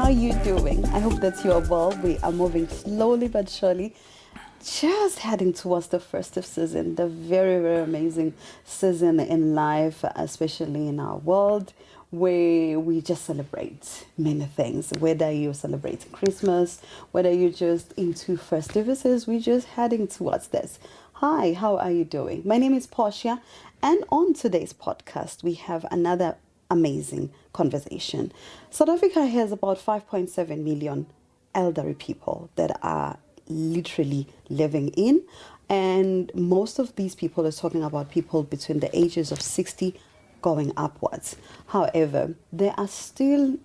Are you doing? I hope that you are well. We are moving slowly but surely, just heading towards the festive season, the very, very amazing season in life, especially in our world, where we just celebrate many things. Whether you're celebrating Christmas, whether you're just into festivities, we're just heading towards this. Hi, how are you doing? My name is Portia, and on today's podcast, we have another amazing conversation. South Africa has about 5.7 million elderly people that are literally living in, and most of these people are talking about people between the ages of 60 going upwards. However, there are still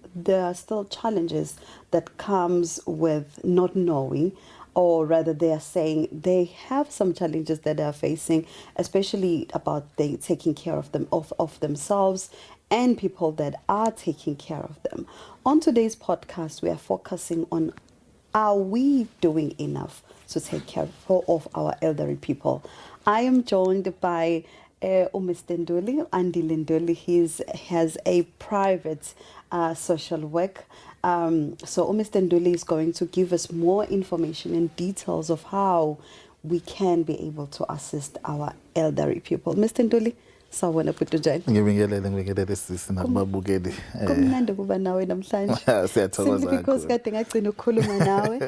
challenges that comes with not knowing, or rather they are saying they have some challenges that they are facing, especially about they taking care of them of themselves and people that are taking care of them. On today's podcast, we are focusing on, are we doing enough to take care of our elderly people? I am joined by Mr. Nduli, Andy Nduli. He has a private social work. So Mr. Nduli is going to give us more information and details of how we can be able to assist our elderly people. Mr. Nduli, sawubona bhuti, njani? Ngibingelele, ngibingelele sisi nakubabukeli. Kumnandi ukuba nawe namhlanje. Siyathokoza Simply because kakhulu. Kade ngagcina ukukhuluma nawe,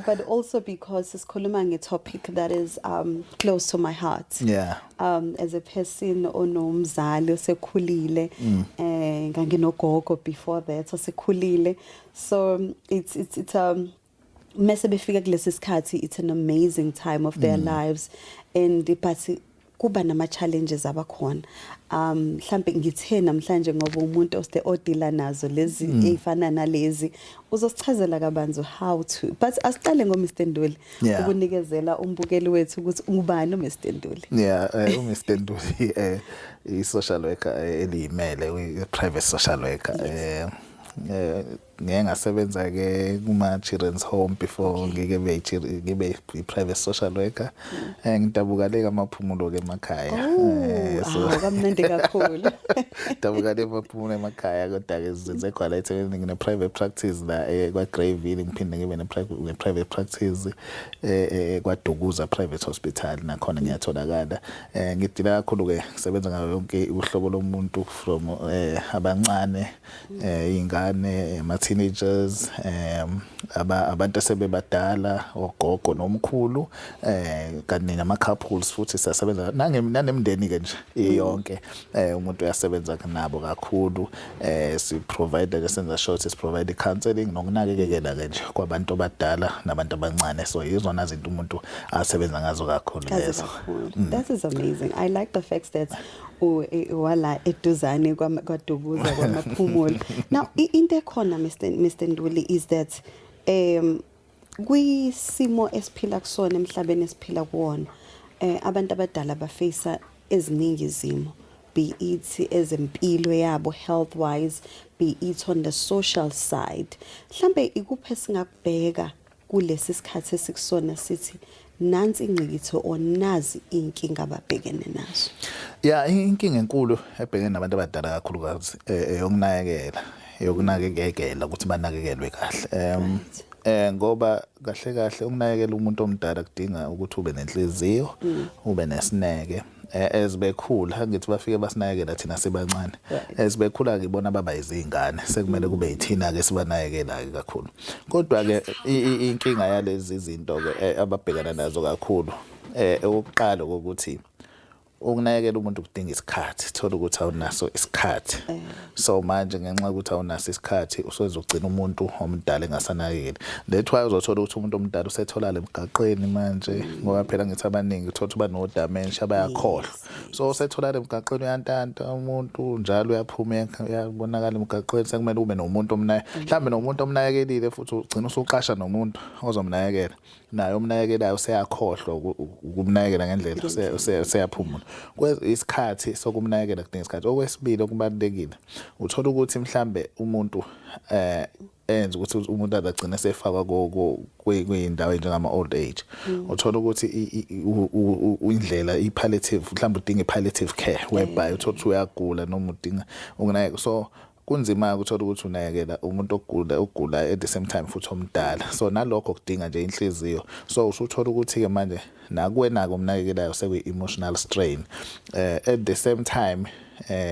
but also because sikhuluma nge-topic that is close to my heart. As a person onomzali osekhulile, nganginogogo before that osekhulile. So it's mase befika kulesi sikhathi, it's an amazing time of their lives, and but kuba nama challenges abakhona. Mhlambe ngithe namhlanje ngoba umuntu oste o-deal-a nazo lezi ezifana nalezi uzosichazela kabanzi how to, but asiqale ngo Mr Nduli ukunikezela umbukeli wethu ukuthi ubani uMr Nduli. Yeah, uMr Nduli i social worker eliyimele, i private social worker. Ngeke ngasebenza ke kuma children's home before ngike ngibe i private social worker. Ngidabuka le kaMaphumulo ke emakhaya. Oh, So awu, kamnandi kakhulu. Dabuka le Maphumulo emakhaya, kodwa ke zenze khona eThekwini. Ngine private practice la kwa Greyville, ngiphinde ngibe ne private practice kwaDukuza Private Hospital, nakhona ngiyatholakala. Ngi-deal-a kakhulu ke, ngisebenza ngayo yonke uhlobo lomuntu, from abancane, izingane, ama teenagers, abantu asebebadala, ogogo nomkhulu, kanye nama couples futhi siyasebenza nanemndeni ke nje iyonke. Umuntu uyasebenza nabo kakhulu. Si provide ke, senza sure si provide counseling nokunakekela ke nje kwabantu abadala nabantu abancane. So yizona izinto umuntu asebenza ngazo kakhulu Kaze lezo. Kakhulu. That is amazing. I like the fact that wala eduzane kwaDukuza kwaMaphumulo. Now into ekhona, Mr Nduli, is that kwisimo esiphila kusona emhlabeni esiphila kuwona, abantu abadala ba-face-a eziningi izimo, be it ezempilo yabo, health wise, be it on the social side. Mhlambe ikuphe singakubheka kulesi sikhathi esikusona, sithi nansi ingcikitho or nazi inkinga ababhekene nazo? Yeah, inkinga enkulu ebhekene nabantu abadala kakhulukazi eyokunakekela, yokunakekela ukuthi banakekelwe kahle. Ngoba kahle kahle ukunakekela umuntu omdala kudinga ukuthi ube nenhliziyo, ube nesineke. As bekhula, ngithi bafike basinakekela thina sibancane. As bekhula ngibona baba izingane, sekumele kube yithina ke sibanakekela ke kakhulu. Kodwa ke inkinga yalezi zinto ke ababhekana nazo kakhulu, okokuqala ukuthi ukunakekela umuntu kudinga isikhathi. Thola ukuthi awunaso isikhathi, so manje ngenxa yokuthi awunaso isikhathi usezogcina umuntu omdala engasanakekeli. That's why uzothola ukuthi umuntu omdala usetholakala emgaqweni manje, ngoba phela ngithi abaningi uthola ukuthi bano-dementia, bayakhohlwa. So usetholakala emgaqweni, uyantanta umuntu njalo, uyaphuma, uyabonakala emgaqweni. Sekumele ube nomuntu omnaye, mhlawumbe nomuntu omnakekelile futhi ugcina usuqasha nomuntu ozomnakekela, naye omnakekelayo useyakhohlwa ukumnakekela ngendlela, useyaphumula. Isikhathi sokumnakekela kudinga isikhathi. Okwesibili okubalulekile, uthola ukuthi mhlambe umuntu enza ukuthi umuntu agcine sefakwa kwiyindawo njengama old age, uthola ukuthi indlela i-palliative, mhlawumbe udinga i-palliative care, whereby uthola ukuthi uyagula noma udinga ukunakekela, so Kunzima ukuthola ukuthi unakekela umuntu ogula ogulayo, at the same time futhi omdala, so nalokho kudinga nje inhliziyo. So usuthola ukuthi ke manje nakuwena ke umnakekelayo sekuyi emotional strain. At the same time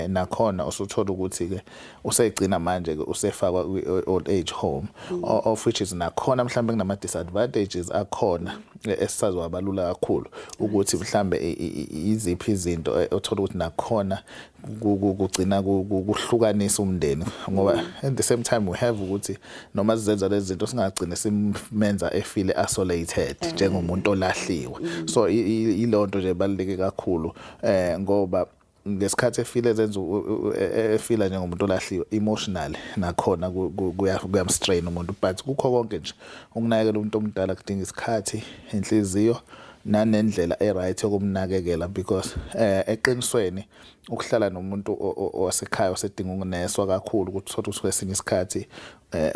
nakhona usuthola ukuthi ke usegcina manje ke usefakwa kwi old age home, of which is nakhona mhlambe kunama disadvantages akhona esisazowabalula kakhulu ukuthi mhlambe iziphi izinto othola ukuthi nakhona kugcina kuhlukanisa umndeni, ngoba at the same time we have ukuthi noma sizenza lezi zinto singagcine simenza efeel isolated njengomuntu olahliwe. So ilonto nje ebaluleke kakhulu, ngoba ngesikhathi efile ezenza efila njengomuntu olahliwe emotionally, nakhona kuyamstrain umuntu. But kukho konke nje, ukunakekela umuntu omdala kudinga isikhathi, inhliziyo nanendlela e-right yokumnakekela, because eqinisweni ukuhlala nomuntu owasekhaya osedinga ukuneswa kakhulu, ukuthi uthola ukuthi kwesinye isikhathi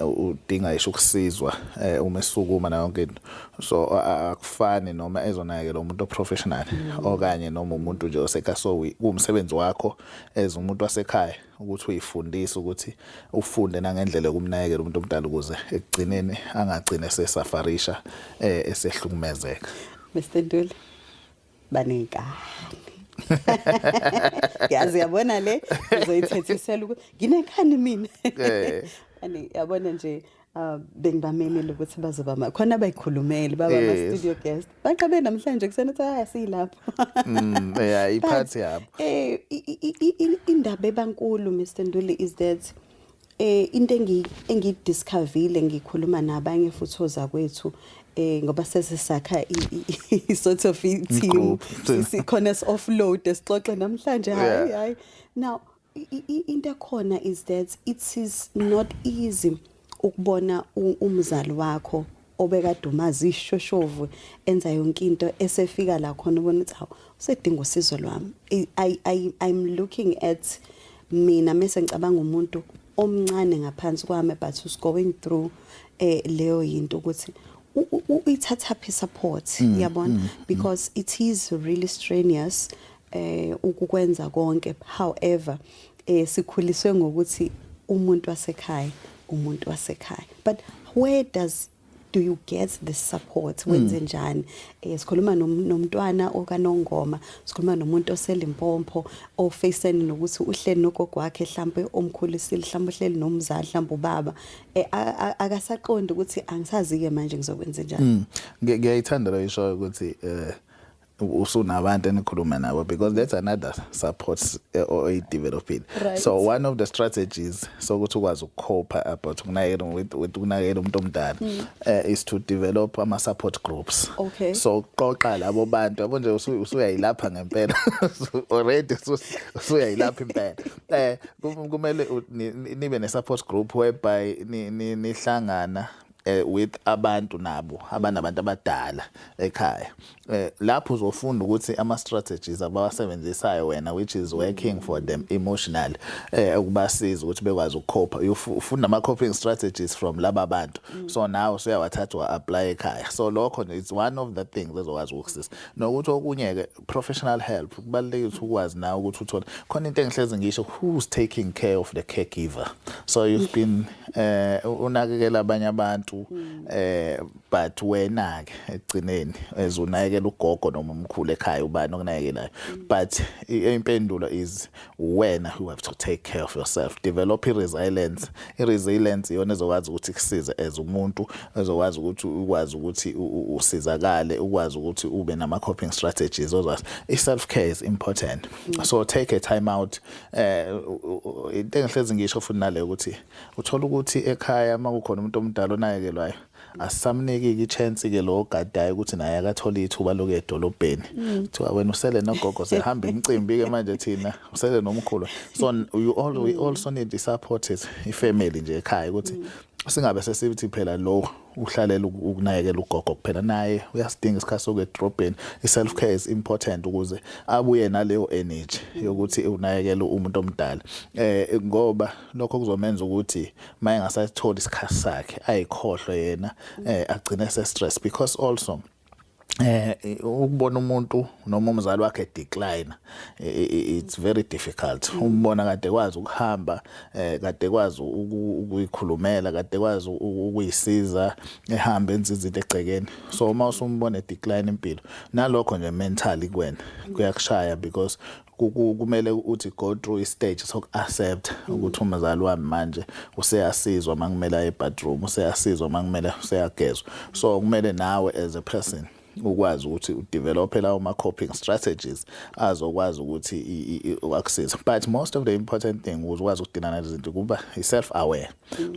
udinga isho ukusizwa uma esukuma nayo yonke into. So akufani noma ezonakekela umuntu oprofessional okanye noma umuntu nje osekhaya. So kuwumsebenzi wakho as umuntu wasekhaya ukuthi uyifundise, ukuthi ufunde nangendlela yokumnakekela umuntu omdala, ukuze ekugcineni angagcine esesufferisha, esehlukumezeka. Mr Ntuli, banenkani. Yazi, yabona, le ngizoyithethisela ukuthi nginenkani mina. Ani yabona nje, bengibamemile ukuthi bazoba khona, bayikhulumele baba ama studio guest. Baqabe namhlanje kusena ukuthi hayi, silapho. Yeah, iphathi yabo. Indaba ebankulu, Mr Ntuli, is that into engidiscoverile ngikhuluma nabanye futhi ozakwethu, ngoba sesisakha i sort of i team, Group. sikhona offload sixoxe namhlanje, hayi. Hayi, now into ekhona is that it is not easy ukubona umzali wakho obekade umazi ishoshovu enza yonke into, esefika la khona ubona ukuthi hawu, usedinga usizo lwami. I'm looking at mina mase ngicabanga umuntu omncane ngaphansi kwami but who's going through leyo yinto, ukuthi uyithatha phi support, yabona, because it is really strenuous ukukwenza konke. However, sikhuliswe ngokuthi umuntu wasekhaya, umuntu wasekhaya, but where does do you get the support? Wenze njani? Sikhuluma nomntwana okaNongoma, sikhuluma nomuntu oseLimpopo ofaceni nokuthi uhleli nogogo wakhe mhlambe omkhulisile, mhlambe uhleli nomzali, mhlambe ubaba, akasaqondi ukuthi angisazi ke manje ngizokwenza njani. Ngiyayithanda lo isho ukuthi usunabantu enikhuluma nabo, because that's another support oyidevelopile. So one of the strategies sokuthi ukwazi ukucope about ukunakekela with ukunakekela umuntu omdala is to develop ama support groups. So qoqa labo bantu, yabo nje, usuyayilapha ngempela already, usuyayilapha impela. Kumele nibe ne support group whereby nihlangana with abantu nabo abanabantu abadala ekhaya. Lapho uzofunda ukuthi ama strategies abawasebenzisayo wena, which is working for them emotionally, ukubasiza ukuthi bekwazi ukucope. Ufunda ama coping strategies from laba bantu, so now usuyawathatha wa apply ekhaya. So lokho nje it's one of the things ezokwazi ukukusiza. Nokuthi okunye ke, professional help kubalulekile ukuthi ukwazi nawe ukuthi uthole khona. Into engihlezi ngisho, who's taking care of the caregiver? So you've been unakekela abanye abantu, but wena ke ekugcineni as unakekela ugogo noma umkhulu ekhaya, ubani okunakekelayo? But impendulo is wena who have to take care of yourself. Develop i-resilience. I-resilience iyona ezokwazi ukuthi kusize as umuntu ezokwazi ukuthi ukwazi ukuthi usizakale, ukwazi ukuthi ube nama coping strategies ozwazi. I-self care is important, so take a time out. Into engihlezi ngisho futhi nale ukuthi uthola ukuthi ekhaya uma kukhona umuntu omdala onakekelwayo, asisamniki i-chance ke lo ogadayo ukuthi naye akathola ithuba lokuya edolobheni. Kuthiwa wena usele nogogo, sehamba imicimbi ke manje, thina usele nomkhulu. So you all we also need the support as ifamily nje ekhaya, ukuthi singabe sesithi phela lo uhlalela ukunakekela ugogo kuphela, naye uyasidinga isikhathi sokuya edrobheni. I-self care is important ukuze abuye naleyo energy yokuthi unakekele umuntu omdala, ngoba lokho kuzomenza ukuthi maye ngasathola isikhathi sakhe ayikhohlwe yena, agcine se stress, because also Ukubona umuntu noma umzali wakhe decline, it's very difficult. Umbona kade kwazi ukuhamba, kade kwazi ukuyikhulumela, kade kwazi ukuyisiza, ehamba enza izinto egcekeni. So uma usumbona decline impilo, nalokho nje mentally kuwena kuyakushaya, because kumele uthi go through i-stage soku-accept ukuthi umzali wami manje useyasizwa makumele aye ebathroom, useyasizwa makumele, useyagezwa. So kumele nawe as a person ukwazi ukuthi udevelop lawo ma coping strategies azokwazi ukuthi akusize. But most of the important thing ukuze ukwazi ukudeala nalezi zinto kuba i-self aware,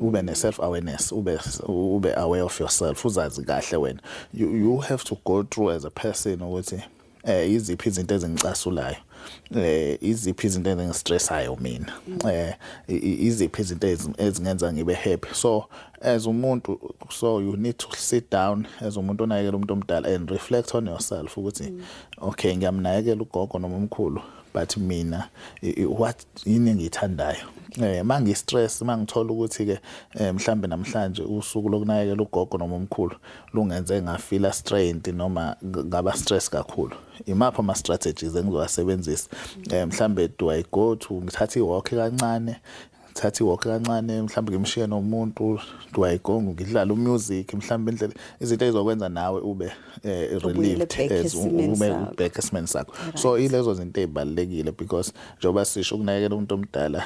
ube ne self awareness, ube aware of yourself, uzazi kahle wena. You have to go through as a person ukuthi iziphi izinto ezingicasulayo, iziphi izinto ezingistressayo mina, iziphi izinto ezingenza ngibe happy. So as umuntu, so you need to sit down as umuntu onakekela umuntu omdala and reflect on yourself ukuthi, okay, ngiyamnakekela ugogo noma umkhulu, but mina what, yini engiyithandayo mangi stress, mangithola ukuthi ke mhlambe namhlanje usuku lokunakekela ugogo noma umkhulu lungenze ngafeela strained noma ngaba stress kakhulu, imaphi ama strategies engizowasebenzisa? Mhlambe do I go to ngithatha i-walk kancane, ngithatha i-walk kancane, mhlawumbe ngimshiye nomuntu? Do I go ngidlala umusic mhlawumbe? Indlela izinto ezokwenza nawe ube Ubuyele relieved back as esimeni ube sakho. Back esimeni sakho. So ilezo zinto ezibalulekile, because njengoba sisho, ukunakekela umuntu omdala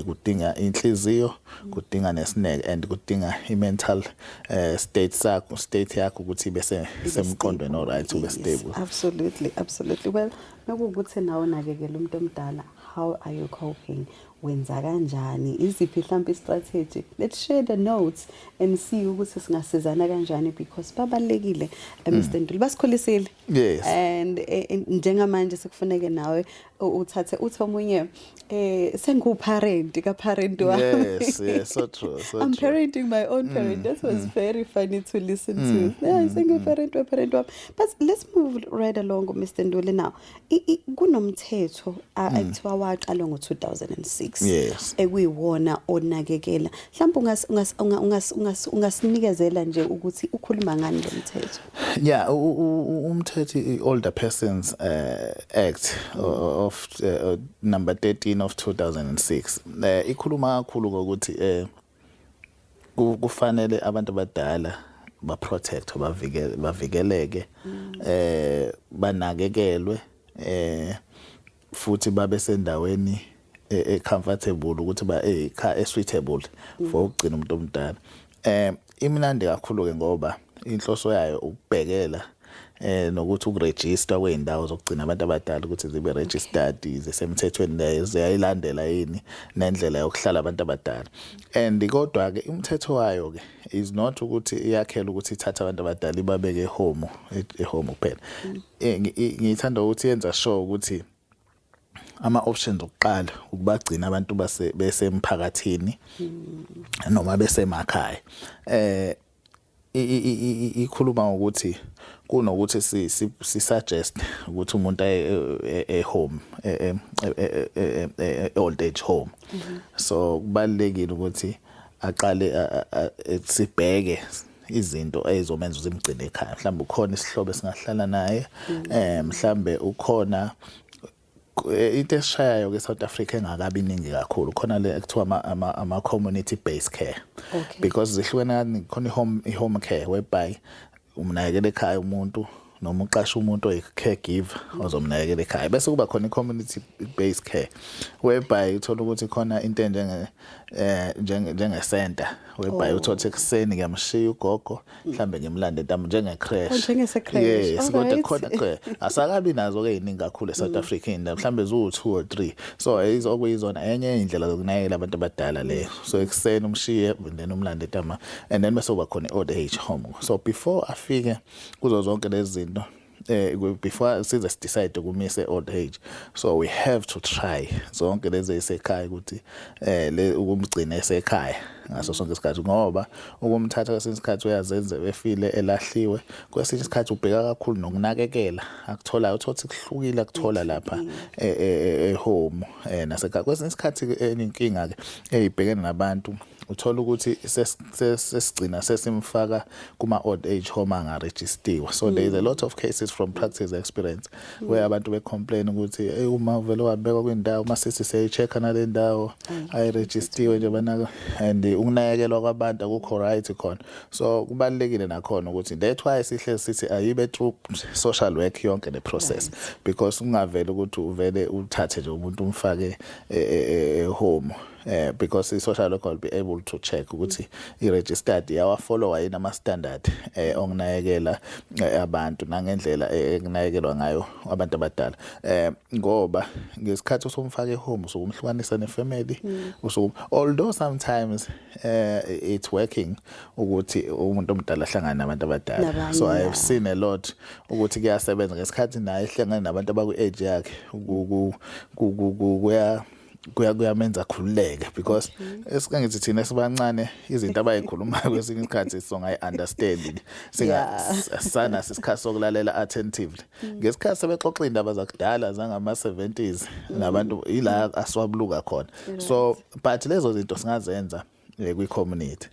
kudinga inhliziyo, kudinga nesineke and kudinga i-mental state sakho, state yakho ukuthi ibe semqondweni, alright, ube Yes, stable. Absolutely. Well, mekuwukuthi nawe unakekela umuntu omdala, how are you coping? Wenza kanjani? Iziphi mhlawumbe i-strategy? Let's share the notes and see ukuthi singasizana kanjani, because babalulekile, Mr Ntuli, basikhulisile. Yes. And njengamanje sekufuneke nawe uthathe, uthi omunye sengu-parent ka-parent wami. Yes, so true, so I'm true. Parenting my own parent. That was very funny to listen to. Yeah, sengu-parent we-parent wami. But let's move right along, Mr Ntuli. Now, kunomthetho ekuthiwa waqalwa ngo-2006 ekuyiwona onakekela. Mhlawumbe ungasinikezela nje ukuthi ukhuluma ngani lo mthetho? Yeah, umthetho i-Older Persons Act of number 13 of 2006 ikhuluma kakhulu ngokuthi kufanele abantu abadala ba protect, bavikele, bavikeleke, banakekelwe, futhi babe sendaweni e comfortable ukuthi ba ekhaya suitable for ukugcina umuntu omdala. Imnandi kakhulu ke ngoba inhloso yayo ukubhekela nokuthi ukuregister kweindawo zokugcina abantu abadala, ukuthi zibe registered, zisemthethweni, leyo ziyayilandela yini nendlela yokuhlala abantu abadala. And kodwa ke umthetho wayo ke is not ukuthi iyakhela ukuthi ithathe abantu abadala ibabeke ehome, ehome kuphela. Ngithanda ukuthi yenza sure ukuthi ama options okuqala ukubagcina abantu base besemphakathini noma besemakhaya. Ikhuluma ngokuthi kunokuthi si suggest ukuthi umuntu aye e home, old age home, so kubalulekile ukuthi aqale sibheke izinto ezizomenza ukuthi imgcine ekhaya. Mhlawumbe ukhona isihlobo esingahlala naye, mhlambe ukhona into esishayayo ke South Africa engakabi iningi kakhulu khona le ekuthiwa ama community based care, because zihlukene kaningi. Khona i home care, whereby umnakekela ekhaya umuntu noma uqasha umuntu oyi caregiver ozomnakekela ekhaya, bese kuba khona i-community based care, whereby uthola ukuthi khona into enjenge njenge center, whereby uthola ukuthi ekuseni ngiyamshiya ugogo, mhlambe ngimlande ntambama, njenge creche. Oh, njengese-creche. Yes, kodwa khona ke asakabi nazo ke iningi kakhulu eSouth Africa indawo, mhlambe ziwu 2 or 3. So okuyizona enye indlela zokunakekela abantu abadala leyo. So ekuseni umshiye and then umlande ntambama, and then bese kuba khona i-old age home. So before afike kuzo zonke lezi zinto, before size decide ukumise old age, so we have to try zonke lezi ezisekhaya ukuthi le ukumgcina esekhaya ngaso sonke isikhathi, ngoba ukumthatha kwesinye isikhathi uyazenza efile, elahliwe. Kwesinye isikhathi ubheka kakhulu nokunakekela akutholayo, uthola ukuthi kuhlukile akuthola lapha e-home nasekhaya. Kwesinye isikhathi enye inkinga ke eyibhekene nabantu Uthola ukuthi sesigcina sesimfaka kuma old age home angarejistiwe. So there is a lot of cases from practice experience where abantu be-complain ukuthi, hey, uma vele wabekwa kwindawo, masithi siyayi-check-a nale ndawo, ayirejistiwe nje bana, and ukunakekelwa kwabantu akukho right khona. So kubalulekile nakhona ukuthi, that's why sihle sithi ayibe through social work yonke le process, because kungavele ukuthi uvele uthathe nje umuntu umfake home, because i-social worker will be able to check ukuthi i-registered, yawa-follow yini ama-standard okunakekela abantu nangendlela ekunakekelwa ngayo abantu abadala, ngoba ngesikhathi usumfaka e-home usukumhlukanisa ne-family usukum. Although sometimes it's working ukuthi umuntu omdala ahlangane nabantu abadala. Nabanye, So I have seen a lot ukuthi kuyasebenza ngesikhathi naye ehlangane nabantu abaku-age yakhe, kuya kuyamenza akhululeke, because esike ngithi thina esibancane izinto abayikhulumayo kwesinye isikhathi songayi-understand, singa sanaso isikhathi sokulalela attentively. Ngesikhathi sebexoxa iy'ndaba zakudala zangama-70s nabantu, ila aswabuluka khona. So but lezo zinto singazenza kwi-community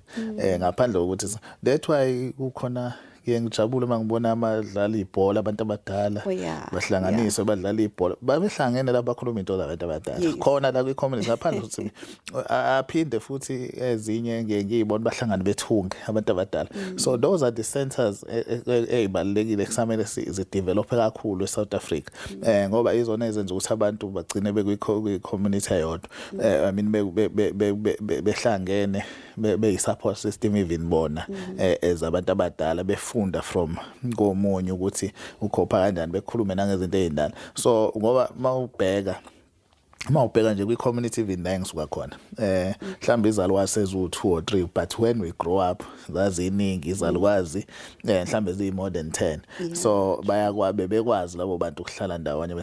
ngaphandle kokuthi, that's why kukhona, ngiye ngijabule uma ngibona amadlala ibhola abantu abadala, bahlanganiswe badlala ibhola, babehlangene la, bakhuluma into zabantu abadala khona la kwi-community, ngaphandle kokuthi aphinde futhi ezinye ngiye ngiyibona bahlangane bethunge abantu abadala. So those are the centers ey'balulekile kusamele zi-develop-e kakhulu e-South Africa, ngoba izona ezenza ukuthi abantu bagcine bekwi-community eyodwa, I mean, behlangene, beyi-support system, even bona as abantu abadala befunda from komunye ukuthi ukhopha kanjani, bekhulume nangezinto ey'ndala. So ngoba mawubheka nje kwi-community, even la engisuka khona, mhlawumbe izalukwazi sezu-2 or 3, but when we grow up zaziningi izalukwazi, mhlawumbe ziyi more than 10. So bayakwabe bekwazi labo bantu ukuhlala ndawonye,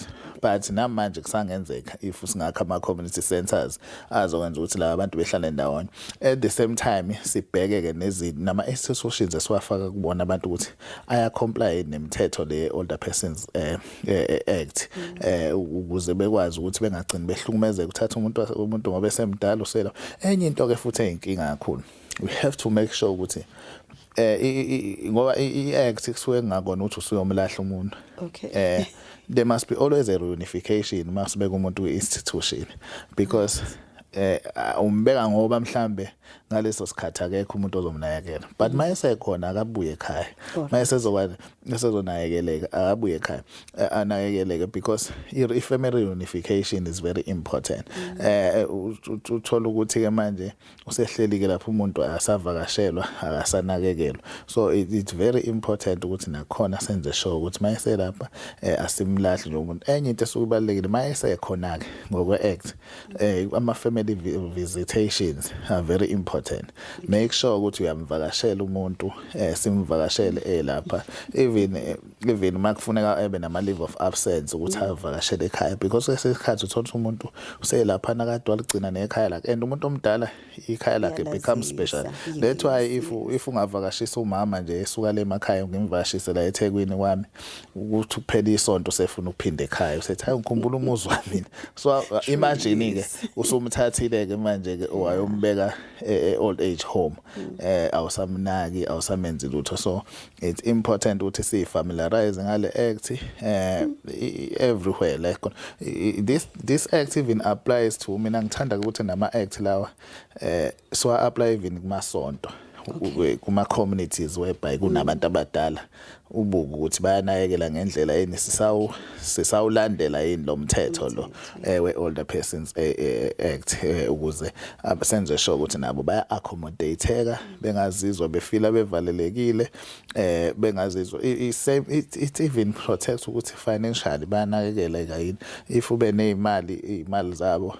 but namanje kusangenzeka if singakha ama community centers azokwenza ukuthi laba bantu behlale ndawonye. At the same time sibheke ke nezinto nama institutions esiwafaka kubona abantu ukuthi aya comply nemithetho le Older Persons Act, ukuze bekwazi ukuthi bengagcini behlukumezeka, uthatha umuntu ngoba esemdala usela. Enye into ke futhi eyinkinga kakhulu, we have to make sure ukuthi ngoba i-act kusuke kungakona ukuthi usuyomlahla umuntu. There must be always a reunification masibeka umuntu kwi-institution, because umbeka ngoba mhlambe ngaleso sikhathi akekho umuntu ozomnakekela, but mayesekhona akabuye ekhaya. Mayesezoba esezonakekeleka akabuye ekhaya, anakekeleke, because i-family reunification is very important. Uthola ukuthi ke manje usehleli ke lapho umuntu, akasavakashelwa, akasanakekelwa. So it's very important ukuthi nakhona senze sure ukuthi mayeselapha asimlahli nje umuntu. Enye into esukubalekile, mayesekhona ke ngokwe act, ama family visitations are very important. Make sure ukuthi uyamvakashela umuntu, simvakashele elapha, even makufuneka ebe nama leave of absence ukuthi avakashele ekhaya, because kwesikhathi uthola ukuthi umuntu uselapha nakade waligcina nekhaya lakhe, and umuntu omdala ikhaya lakhe becomes special. Uyalazisa. That's why if ungavakashisa umama nje esuka le emakhaya, ngimvakashise la eThekwini kwami, ukuthi kuphela isonto sefuna ukuphinda ekhaya, usethi, "Hayi, ngikhumbula umuzi wami mina." So imagine ke usumthathile ke manje ke wayombeka e-old age home, awusamnaki, awusamenzi lutho. So it's important ukuthi si-familiarize ngale act everywhere like this act even applies to, mina ngithanda ukuthi nama act lawa so apply even kumasonto, kuma communities whereby kunabantu abadala, ubuka ukuthi bayanakekela ngendlela yini, sisawulandela yini lo mthetho lo we Older Persons Act, ukuze senze sure ukuthi nabo baya accommodate-eka, bengazizwa befila bevalelekile, bengazizwa same. It even protects ukuthi financially bayanakekeleka yini, if ube nezimali, izimali zabo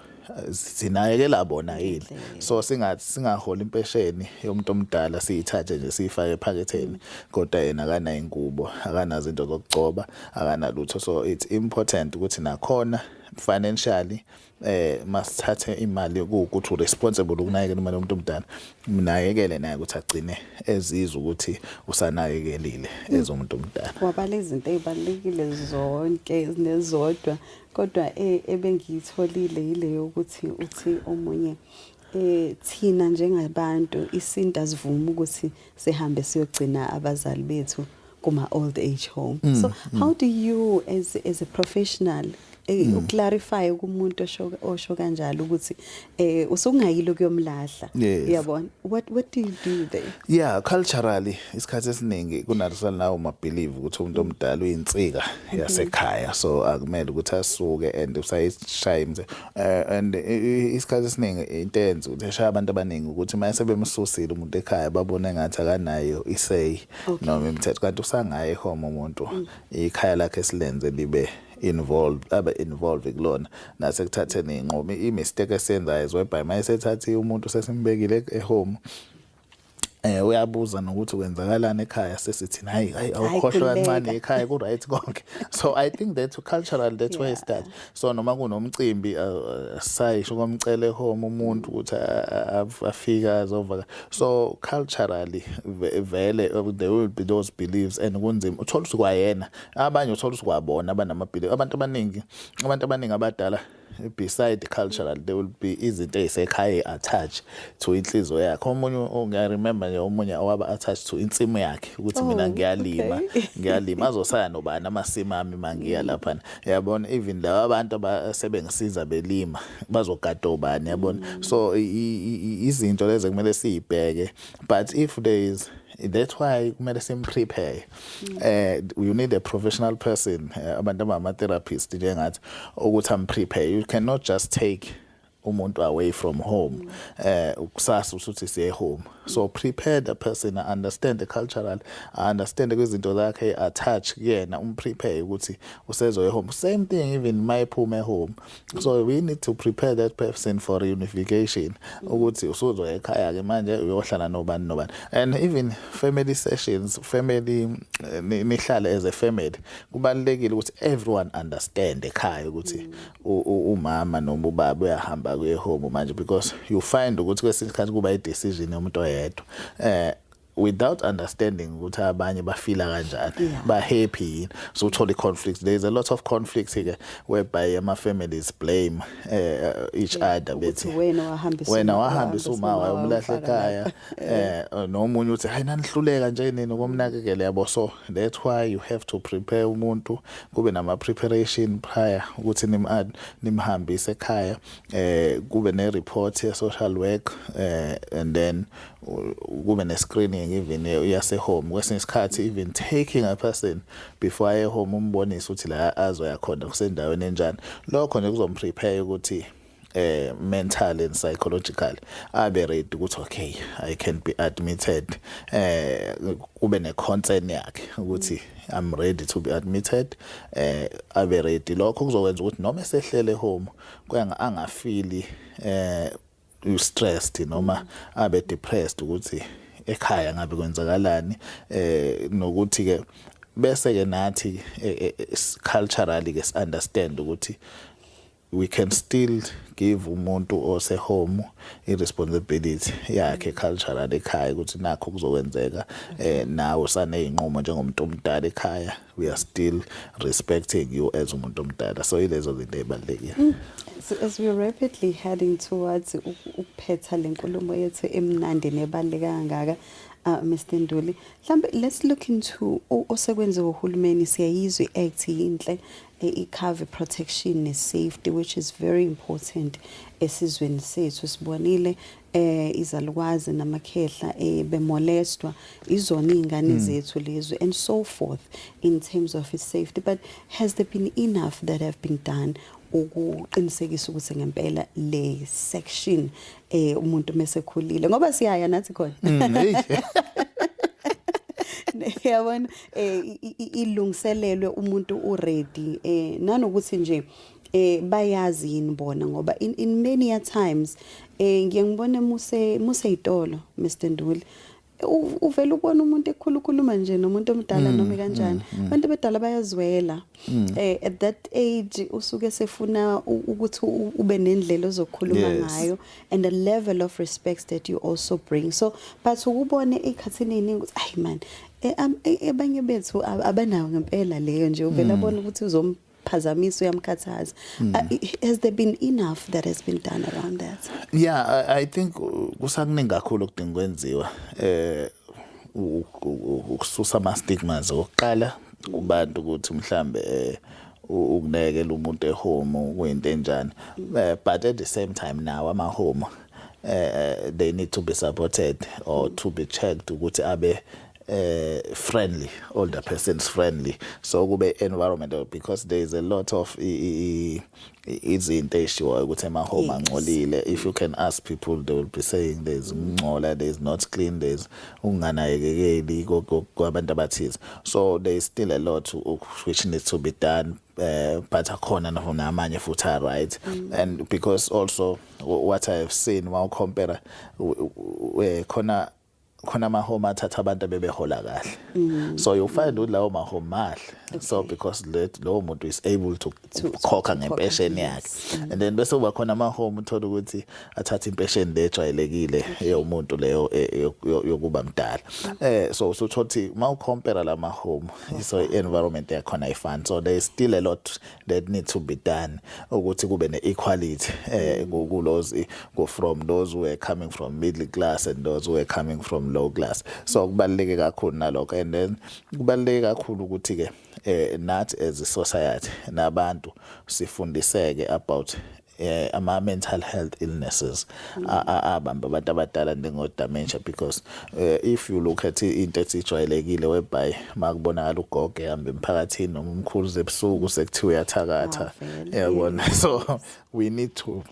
zinakekela bona yini. So singathi singahola impesheni yomuntu omdala, siyithathe nje siyifake ephaketheni, kodwa yena akanayo ingubo, akanazo into zokugcoba, akanalutho. So it's important ukuthi nakhona financially masithathe imali ukuthi responsible ukunakekela imali yomuntu omdala, mnakekele naye ukuthi agcine ezizwa ukuthi usanakekelile ezomuntu omdala. Wabala izinto ey'balulekile zonke nezodwa, kodwa ebengiyitholile yile yokuthi uthi omunye Thina njengabantu, isintu asivuma ukuthi sihambe siyogcina abazali bethu kuma old age home. So how do you as a professional uclarify kumuntu osho kanjalo ukuthi usungayilo kuyomlahla? Uyabona, what do you do there? Yeah, culturally isikhathi esiningi kunalesa ma belief ukuthi umuntu omdala uyinsika yasekhaya, so akumele ukuthi asuke and usayishaya and isikhathi esiningi into eyenza ukuthi eshaya abantu abaningi ukuthi mase bemsusile umuntu ekhaya, babone ngathi akanayo isay noma imithetho, kanti usangaye home umuntu. Ikhaya lakhe silenze libe involved, abe involved kulona nasekuthatheni inqumo. I-mistake esiyenzayo is whereby mayesethathe umuntu, sesimbekile ehome, uyabuza nokuthi kwenzakalani ekhaya, sesithi hayi hayi, awukhohlwa khululeka. kancane, ekhaya ku right konke. So I think that cultural, that's where it starts. So noma kunomcimbi, sayisho komcela ehome umuntu ukuthi afike azovaka. So culturally vele there will be those beliefs and kunzima. Uthola ukuthi kwayena abanye, uthola ukuthi kwabona abanama belief, abantu abaningi abadala, beside cultural there will be izinto ezisekhaya attached to inhliziyo yakhe. Omunye, ngiyaremember nje omunye owaba attached to insimu yakhe ukuthi mina ngiyalima, ngiyalima, azosaya nobani amasimu ami mangiya lapha, yabona? Even laba abantu abasebengisiza belima bazogada obani, yabona? So izinto lezi kumele siyibheke, but if there is, that's why kumele sim-prepare. You need a professional person, abantu abama therapist njengathi, ukuthi am prepare. You cannot just take umuntu away from home kusasa usuthi siye home. So prepare the person, understand the cultural, understand kwizinto zakhe attach kuyena, umprepare ukuthi usezoya home. Same thing even mayephuma home. So we need to prepare that person for reunification, ukuthi usuzoya ekhaya ke manje, uyohlala nobani nobani, and even family sessions, family nihlale as a family. Kubalulekile ukuthi everyone understand ekhaya ukuthi umama noma ubaba uyahamba kuye home manje, because you find ukuthi kwesinye isikhathi kuba i-decision yomuntu oyedwa without understanding ukuthi abanye bafila kanjani, ba happy yini. So uthola i-conflict. There is a lot of conflicts ke whereby ama families blame each other, ukuthi bethi wena wahambisa wena wahambisa uma wayomlahla wamfaka ekhaya, lapha. Nomunye uthi hayi, nanihluleka nje nini ukumnakekela, yabo? So that's why you have to prepare umuntu, kube nama preparation prior ukuthi nimhambise ekhaya, kube ne report ye social work, and then kube ne screening even yase home. Kwesinye isikhathi even taking a person before aye home, umbonise ukuthi la azoya khona kusendaweni enjani. Lokho nje kuzomprepare ukuthi mental and psychological abe ready ukuthi okay, I can be admitted, kube ne concern yakhe ukuthi I'm ready to be admitted, abe ready. Lokho kuzokwenza ukuthi noma esehlele home kuyanga angafili stressed noma abe depressed ukuthi ekhaya ngabe kwenzakalani, nokuthi ke bese ke nathi culturally ke understand ukuthi we can still give umuntu ose home i-responsibility yakhe culturally ekhaya, ukuthi nakho kuzokwenzeka, nawe usanezinqumo njengomuntu omdala ekhaya, we are still respecting you as umuntu omdala. So ilezo zinto ezibalulekile. So as we're rapidly heading towards ukuphetha lenkulumo yethu emnandi nebaluleke kangaka, Mr Nduli, mhlambe let's look into osekwenziwa uhulumeni. Siyayizwa i-act yinhle, i-cover protection ne-safety, which is very important esizweni sethu. Sibonile izalukwazi namakhehla bemolestwa izona izingane zethu lezo and so forth in terms of its safety, but has there been enough that have been done ukuqinisekisa ukuthi ngempela le section umuntu mesekhulile, ngoba siyaya nathi khona, Hey. yabona, ilungiselelwe umuntu uready, nanokuthi nje bayazi yini bona? Ngoba in many a times ngiye ngibone muse izitolo, Mr Nduli, uvela ubona umuntu ekhulukhuluma nje nomuntu omdala noma kanjani. Abantu abadala bayazwela. At that age usuke sefuna ukuthi ube nendlela ozokhuluma ngayo and the level of respect that you also bring. So but ukubone ekhathini eziningi ukuthi ayi man, abanye bethu abanayo ngempela leyo nje, uvela bona ukuthi uzomphatha Uyamphazamisa, uyamkhathaza. Has there been enough that has been done around that? Yeah, I think kusakuningi kakhulu okudinga kwenziwa ukususa ama stigmas okokuqala kubantu ukuthi mhlambe ukunakekela umuntu ehome kuyinto enjani. But at the same time now ama home, they need to be supported or to be checked ukuthi abe friendly, older persons friendly, so kube environment, because there is a lot of izinto eshiwoyo ukuthi ema-home angcolile. If you can ask people, they will be saying there's ukungcola, there's not clean, there's ukunganakekeli kwabantu abathize. So there is still a lot which needs to be done, but akhona namanye futhi are right. And because also what I have seen, ma compare khona ama-home athatha abantu abebehola kahle, so you find ukuthi lawo ma-home mahle, so because lowo muntu is able to khokha to ngempesheni yakhe. And then bese kuba khona ama-home uthola ukuthi athatha impesheni le ejwayelekile yomuntu leyo yokuba mdala. So usuthola ukuthi uma ucompare lama home, so i-environment yakhona ayifani. So there is still a lot that needs to be done ukuthi kube ne-equality kulos go from those who are coming from middle class and those who are coming from low class. So kubaluleke kakhulu nalokho. And then kubaluleke kakhulu ukuthi ke nathi as a society nabantu sifundiseke about ama mental health illnesses abamba abantu abadala njengo dementia, because if you look at into esijwayelekile whereby makubonakala ugogo ehamba emphakathini noma umkhulu ebusuku, sekuthiwa uyathakatha. Ah, vele. Yabona, so we need to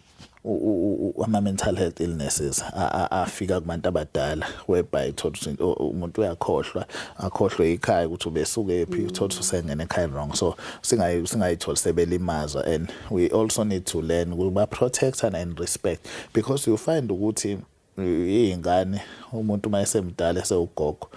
ama mental health illnesses afika kubantu abadala whereby uthola ukuthi umuntu uyakhohlwa, akhohlwe ikhaya ukuthi ubesuke phi, uthola ukuthi usengena ekhaya wrong. So singayitholi sebelimaza. And we also need to learn ukuba protect and respect, because you find ukuthi iy'ngane, umuntu uma esemdala esewugogo,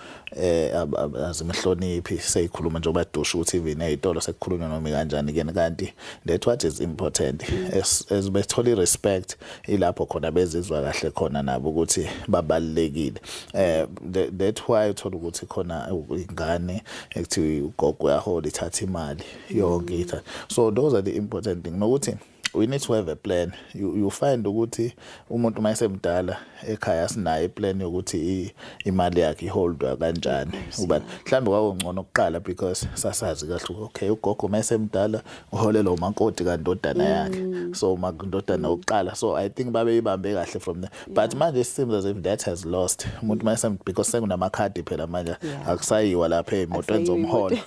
azimhloniphi, seyikhuluma njengoba dusha ukuthi even ey'tolo sekukhulunywa noma kanjani kuyena, kanti that what is important as bethola i-respect, ilapho khona bezizwa kahle khona nabo ukuthi babalulekile. That why uthola ukuthi khona ingane ekuthiwa ugogo uyahola, ithatha imali yonke ithatha. So those are the important thing, nokuthi we need to have a plan. You find ukuthi umuntu uma esemdala ekhaya sinayo iplan yokuthi imali yakhe iholdwa kanjani, uba mhlambe kwakungcono kuqala because sasazi kahle ukuthi, okay, ugogo uma esemdala uholelwa umakoti kandodana yakhe, so makundodana okuqala. So I think babeyibambe kahle from there, but manje it seems as if that has lost. Umuntu uma esem, because sekunamakhadi phela manje, akusayiwa lapha ey'motweni Akusayiwa. zomholo.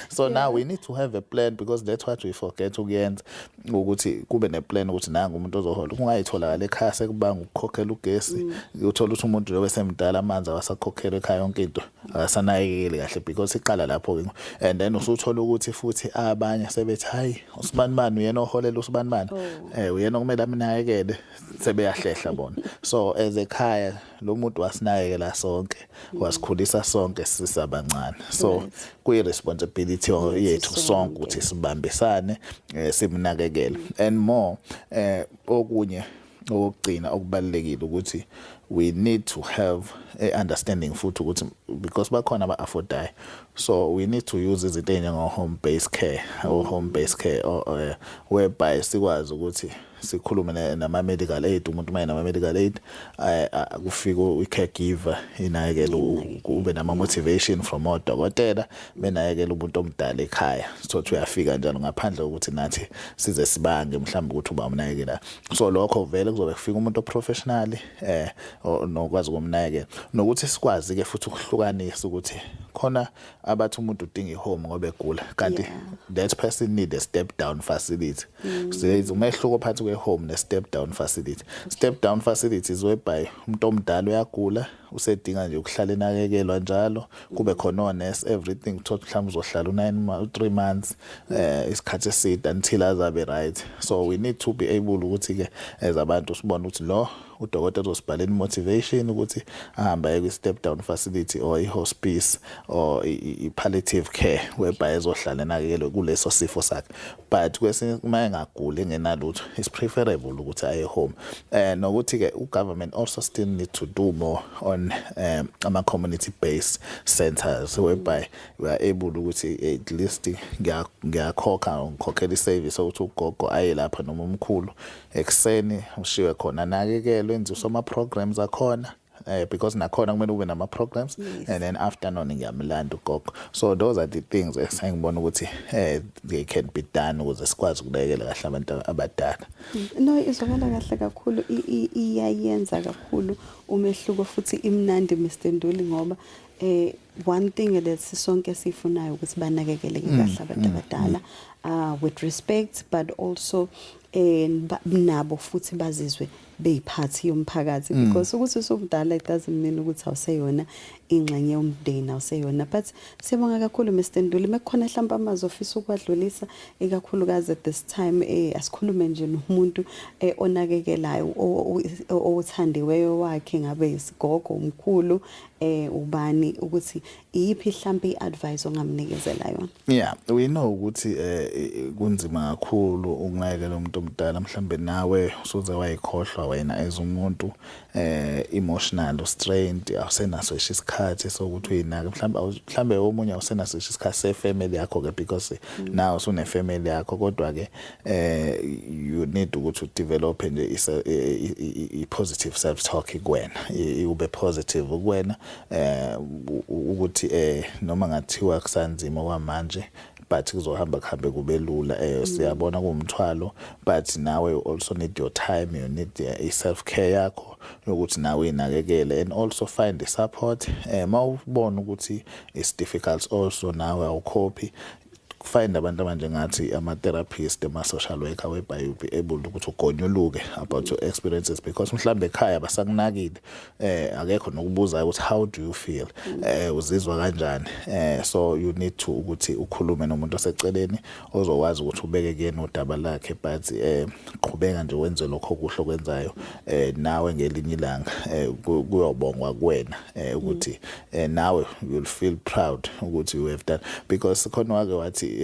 So now we need to have a plan, because that's what we forget ukuyenza, ukuthi kube neplan ukuthi nangu umuntu ozohola, kungayitholakala ekhaya sekubanga ukukhokhela ugesi. Uthola ukuthi umuntu njengoba esemdala, amanzi awasakhokhelwa ekhaya, yonke into akasanakekeli kahle, because iqala lapho ke. And then usuthola ukuthi futhi abanye sebethi, hayi, usibanibani uyena oholela usibanibani, uyena okumele amnakekele, sebeyahlehla bona. So as ekhaya lo muntu wasinakekela sonke, wasikhulisa sonke sisabancane, so kuyi-responsibility yethu sonke ukuthi sibambisane, simnakekele. And more, okunye okugcina okubalulekile ukuthi we need to have a understanding futhi ukuthi because bakhona aba-affordayo, so we need to use izinto ey'njengo home based care or home based care or, whereby sikwazi ukuthi sikhulume nama-medical aid. Umuntu uma enama-medical aid, kufike i-caregiver inakekele, kube nama-motivation from odokotela benakekela umuntu omdala ekhaya, sithothi uyafika njalo ngaphandle kokuthi nathi size sibange mhlawumbe ukuthi uba umnakekela. So lokho vele kuzobe kufika umuntu oprofessional nokwazi ukumnakekela, nokuthi sikwazi ke futhi ukuhlukanisa ukuthi khona abathi umuntu udinga ihome ngoba egula, kanti that person need a step down facility. So umehluko phakathi kwe-home ne-step down facility. Step down facility is whereby umuntu omdala uyagula, usedinga nje ukuhlala enakekelwa njalo, kube khona onesi, everything. Uthola mhlawumbe uzohlala u9, 3 months, isikhathi eside until azabe right. So we need to be able ukuthi ke as abantu sibone ukuthi lo Udokotela uzosibhalela motivation ukuthi ahambe aye kwi-step down facility or i-hospice or i-palliative care, whereby ezohlala enakekelwe kuleso sifo sakhe. But kwesinye, uma engaguli, engenalutho, it's preferable ukuthi aye home. Nokuthi ke u-government also still need to do more on ama community based centers, whereby we are able ukuthi at least ngiyakhokha, ngikhokhela i-service ukuthi ugogo aye lapha noma umkhulu ekuseni, ushiwe khona, anakekelwe, enziwe ama programs akhona, because nakhona kumele ube nama programs. And then afternoon ngiyamlanda ugogo. So those are the things esengibona ukuthi they can be done ukuze sikwazi ukunakekela kahle abantu abadala. No, izwakala kahle kakhulu, iyayenza kakhulu umehluko futhi imnandi, Mr Nduli, ngoba one thing that sisonke sifunayo ukuthi banakekeleke kahle abantu abadala with respect, but also nabo futhi bazizwe beyiphathi yomphakathi, because ukuthi usumdala, it doesn't mean ukuthi awuseyona ingxenye yomndeni, awuseyona. But siyabonga kakhulu, Mr Nduli. Mekukhona mhlawumbe amazwi ofisa ukwadlulisa, ikakhulukazi at this time, asikhulume nje nomuntu onakekelayo othandiweyo wakhe, ngabe isigogo, umkhulu, ubani, ukuthi iyiphi mhlawumbe iadvice ongamnikezela yona? Yeah, we know ukuthi kunzima kakhulu ukunakekela umuntu omdala. Mhlambe nawe usuze wayikhohlwa wena as umuntu, emotional strained, awusenaso isikhathi sokuthi uyinake. Mhlambe omunye awusenaso isikhathi sefamily yakho ke, because now usune family yakho. Kodwa ke you need ukuthi udevelop nje i positive self talk kuwena, ube positive kuwena, ukuthi noma ngathiwa kusanzima kwamanje, but kuzohamba kuhambe kube lula. Siyabona kuwumthwalo, but nawe you also need your time, you need i self care yakho yokuthi nawe uyinakekele, and also find the support. Mawubona ukuthi it's difficult, also nawe awukhophi, find abantu abanjengathi ama-therapist, ama-social worker, whereby you'll be able ukuthi ugonyuluke about your experiences, because mhlambe ekhaya basakunakile, akekho nokubuzayo ukuthi how do you feel, uzizwa kanjani. So you need to ukuthi ukhulume nomuntu oseceleni ozokwazi ukuthi ubeke kuyena udaba lakhe. But qhubeka nje wenze lokho okuhle okwenzayo. Nawe ngelinye ilanga kuyobongwa kuwena, ukuthi nawe you'll feel proud ukuthi you have done, because khona wake wathi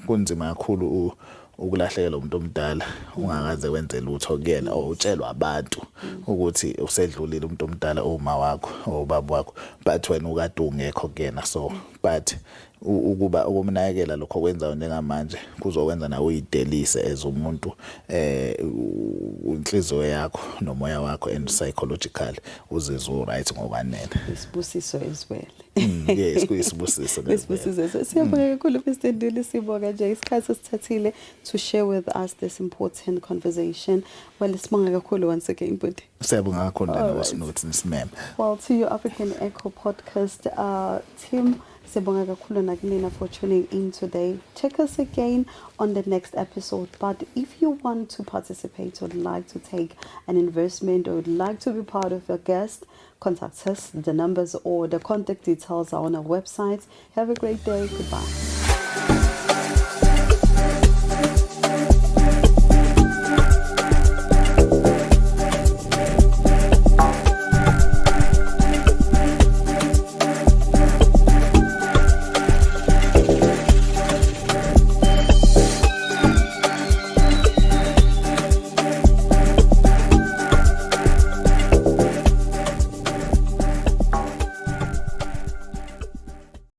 kunzima kakhulu ukulahlekelwa umuntu omdala ungakaze wenze lutho kuyena, or utshelwa abantu ukuthi usedlulile umuntu omdala, uma wakho or ubaba wakho, but wena ukade ungekho kuyena. So but ukuba ukumnakekela lokho okwenzayo njengamanje kuzokwenza nawe uyidelise as umuntu, inhliziyo yakho nomoya wakho, and psychologically uzizwe right ngokwanele. Isibusiso as well. Yes, kuyisibusiso ngempela. Isibusiso. Siyabonga kakhulu, Mr Nduli. Sibonga nje isikhathi esithathile to share with us this important conversation. Well, sibonga kakhulu once again, bhuti. Siyabonga kakhulu. All right. Nokuthi nisimeme. Well, to your African Echo podcast team, sibonga kakhulu nakunina for tuning in today. Check us again on the next episode. But if you want to participate or would like to take an investment or would like to be part of a guest, contact us. The numbers or the contact details are on our website. Have a great day. Goodbye.